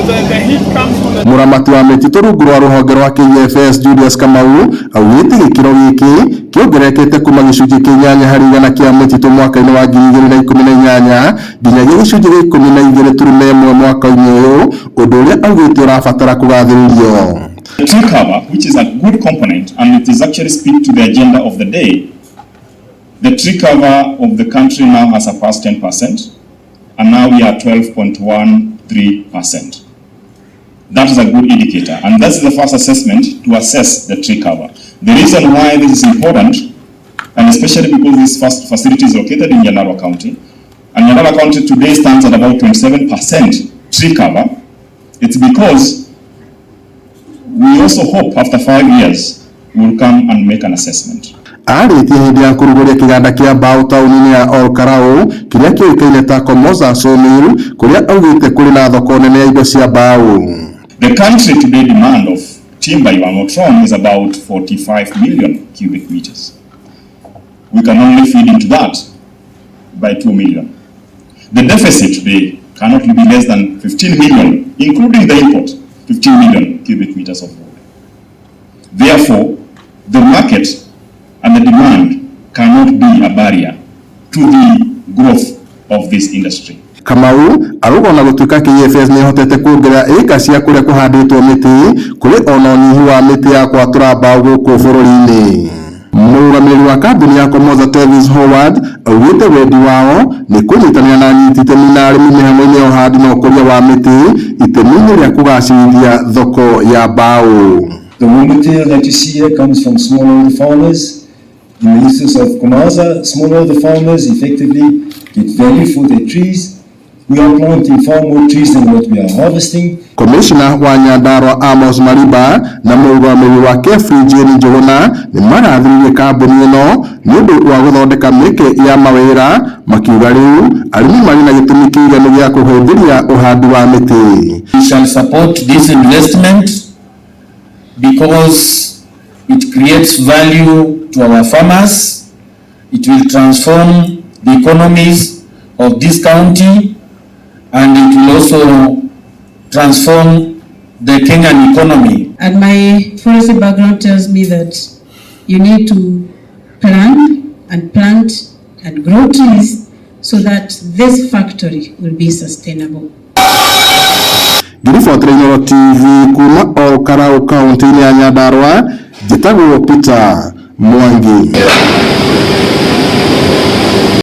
the heat comes from the Mũramati wa mĩtitũ rungu rwa rũhonge rwa KFS Julius Kamau augĩte gĩkĩro gĩkĩ kĩongererekete kuma gĩcunjĩ kĩa 8% kĩa mĩtitũ mwaka-inĩ wa 2018 nginyagia gĩcunjĩ gĩa 12.1 mwaka-inĩ ũyũ, ũndũ ũrĩa augĩte ũrabatara kũgathĩrĩrio. The tree cover, which is a good component, and it is actually speak to the agenda of the day, the tree cover of the country now has surpassed 10%, and now we are 12.13%. That is a good indicator, and that's the first assessment to assess the tree cover. The reason why this is important, and especially because this first facility is located in Nyandarua County, and Nyandarua County today stands at about 27% tree cover, it's because we also hope after 5 years we will come and make an assessment. Arĩtie hĩndĩ ya kũrugũria kĩganda kĩa mbaũ taũni-inĩ ya Ol Kalou kĩrĩa kĩũĩkaine ta Komoza Sawmill, kũrĩa augĩte kũrĩ na thoko nene ya indo cia mbaũ. The country today demand of timber, if I'm not wrong, is about 45 million cubic meters. We can only feed into that by 2 million. The deficit today cannot be less than 15 million, including the import, 15 million cubic meters of wood. Therefore, the market and the demand cannot be a barrier to the growth of this industry. Kamau arauga ona gũtuĩka KFS nĩ ĩhotete kuongerera ĩka cia kũrĩa kũhandĩtwo mĩtĩ, kũrĩ ona ũnyihu wa mĩtĩ ya gwatũra mbaũ gũkũ bũrũri-inĩ. Mũrũgamĩrĩri wa kambuni ya Komoza Tevis Howard augĩte wendi wao nĩ kũnyitanĩra na anyiti itemi na arĩmi mĩhang'o-inĩ ya ũhandi na ũkũria wa mĩtĩ itemi-inĩ rĩa kũgacĩrithia thoko ya mbaũ. The raw material that you see here comes from smallholder farmers. In the instance of Komaza, smallholder farmers effectively get value for their trees. We are planting far more trees than what we are harvesting. Komishna wa Nyandarua Amos Mariba na mũrũgamĩrĩri wa KEFRI Jane Njuguna nĩ marathĩrĩirie kambuni ĩno nĩ ũndũ wa gũthondeka mĩeke ya mawĩra, makiuga rĩu arĩmi marĩ na gĩtũmi kĩiganu gĩa kũhĩmbĩria ũhandi wa mĩtĩ. We shall support this investment because it creates value to our farmers. It will transform the economies of this county, and it will also transform the Kenyan economy. And my forestry background tells me that you need to plan and plant and grow trees so that this factory will be sustainable. Ngĩribotera Inooro TV kuma Ol Kalou kaunti-inĩ ya Nyandarua, njĩtagwo Peter Mwangi.